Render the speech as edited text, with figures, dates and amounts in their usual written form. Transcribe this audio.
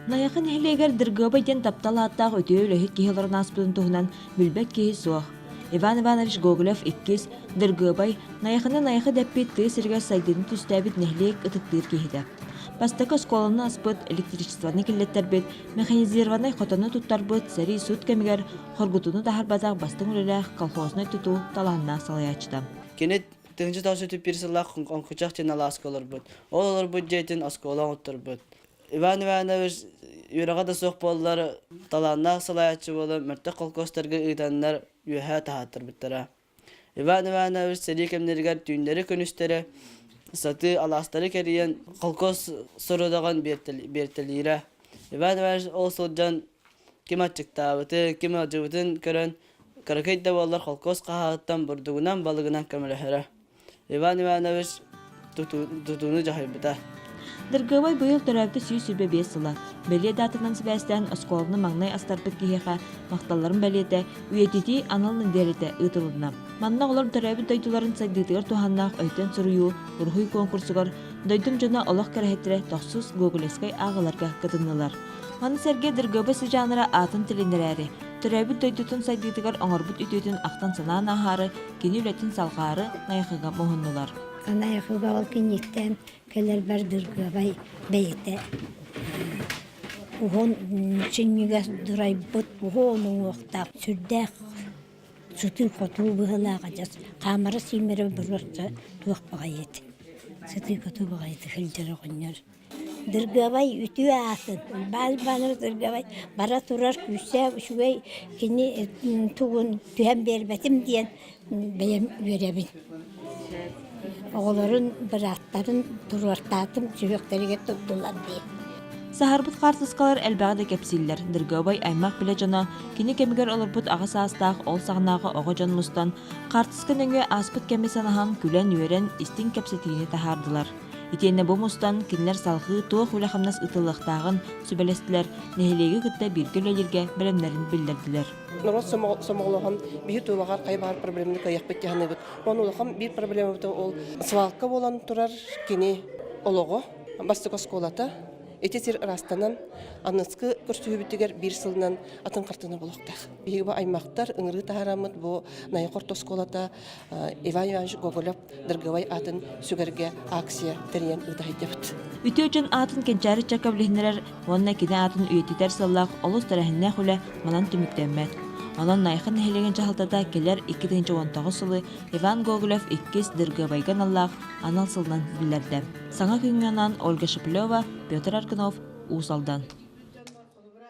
Найахы нэһилиэгэр Дыргыабай диэн таптал ааттаах үтүө үлэһит киһи олорон ааспытын туһунан билбэт киһи суох. Иван Иванович Гоголев иккис, Дыргыабай, Найахыны Найахы дэппит тыа сиригэр сайдыыны түстээбит нэһилиэк ытыктыыр киһитэ. Бастакы оскуоланы аспыт, электричествоны киллэттэрбит, механизированнай хотону туттарбыт сэрии-сут кэмигэр хоргутууну таһарбатах бастыҥ үлэлээх колхознай тутуу талааннаах салайааччыта. Кини 1931 сыллаах Оҥкучах диэн алааска олорбут. Ол олорбут дьиэтин оскуола оҥотторбут. Иван Иванович үөрэҕэ да суох буоллар, талааннаах салайааччы буолан, мөлтөх холкуостарга ыытаннар үөһээ таһааттарбыттара. Иван Иванович сэрии кэмнэригэр түүннэри-күнүстэри сатыы алаастары кэрийэн холкуос сорудаҕын биэртэлиирэ. Иван Иванович ол сылдьан ким аччыктаабытын, ким ыалдьыбытын көрөн, кыракый да буоллар холкуос хаһааҕыттан бурдугунан, балыгынан көмөлөһөрө. Иван Иванович тутууну дьаһайбыта. Дыргыабай быйыл төрөөбүтэ 125 сыла. Бэлиэ даатанан сибээстээн оскуоланы маҥнай астарбыт киһиэхэ махталларын бэлиэтэ үйэтитии анал нэдиэлэтэ ыытылынна. Манна оҕолор төрөөбүт дойдуларын сайдыытыгар туһааннаах өйтөн суруйуу, уруһуй куонкурсугар дойдум дьоно олох кэрэһиттэрэ тохсус Гоголевскай ааҕыыларга кытыннылар. Маны сэргэ Дыргыабай сыдьааннара аатын тилиннэрээри, төрөөбүт дойдутун сайдыытыгар оҥорбут үтүөтүн ахтан-санаан ааһаары Кини үлэтин салҕаары Найахыга муһуннулар. Найахыга ол киниттэн кэлэрбэр Дыргыабай бэйэтэ уһун сүнньүгэр дурайбыт уһун уҥуохтаах сүрдээх сытыы-хотуу быһыылаах адьас хаамара-сиимэрэ боруоста туох баҕайы этэ сытыы-хотуу баҕайытык сылдьар оҕонньор Дыргыабай үтүө аатын, Баал Иванович Дыргыабай бара турар күүстээх үчүгэй кини тугун түһэн биэрбэтим диэн бэйэм үөрэбин. Оҕолорун, бырааттарын туруортаатым, сүһүөхтэригэр турдулар диэн. Саһарбыт хаартыскалар элбэҕи да кэпсииллэр. Дыргыабай аймах-билэ дьоно кини кэмигэр олорбут аҕа саастаах ол саҕанааҕы оҕо дьон мустан, хаартыска нөҥүө ааспыт кэми санаһан, күлэн-үөрэн, истиҥ кэпсэтиини таһаардылар. Итиэннэ бу мустан кинилэр салҕыы туох үлэ-хамнас ыытыллыахтааҕын сүбэлэстилэр, нэһилиэги кытта бииргэ үлэлииргэ бэлэмнэрин биллэрдилэр. Норуот сомоҕолоһон биир тулаҕар хайа баҕар проблеманы кыайыахпыт дьаһаныыбыт. Онон улахан биир проблемабыт ол свалка буолан турар кини олоҕо, бастакы оскуолата. Ити сир ыраастанан, аныгыскы көрсүһүүбүтүгэр биир сылынан атын хартыына буолуохтаах. Биһиги бу аймахтар ыҥырыы таһаараммыт бу Найахы орто оскуолата Иван Иванович Гоголев Дыргыбай аатын сүгэргэ акция тэрийэн ыыта сылдьабыт. Үтүө дьон аатын кэнчээри ыччакка билиһиннэрэр уонна кини аатын үйэтитэр сыаллаах олус тэрээһиннээх үлэ манан түмүктэммэт. Онон Найахы нэһилиэгин дьаһалтата кэлэр 2019 сылы Иван Гоголев иккис Дыргыбайга аналлаах анал сылынан биллэрдэ. Саҥа күҥҥэ анаан Ольга Шеплева, Петр Аргунов, Уус Алдан.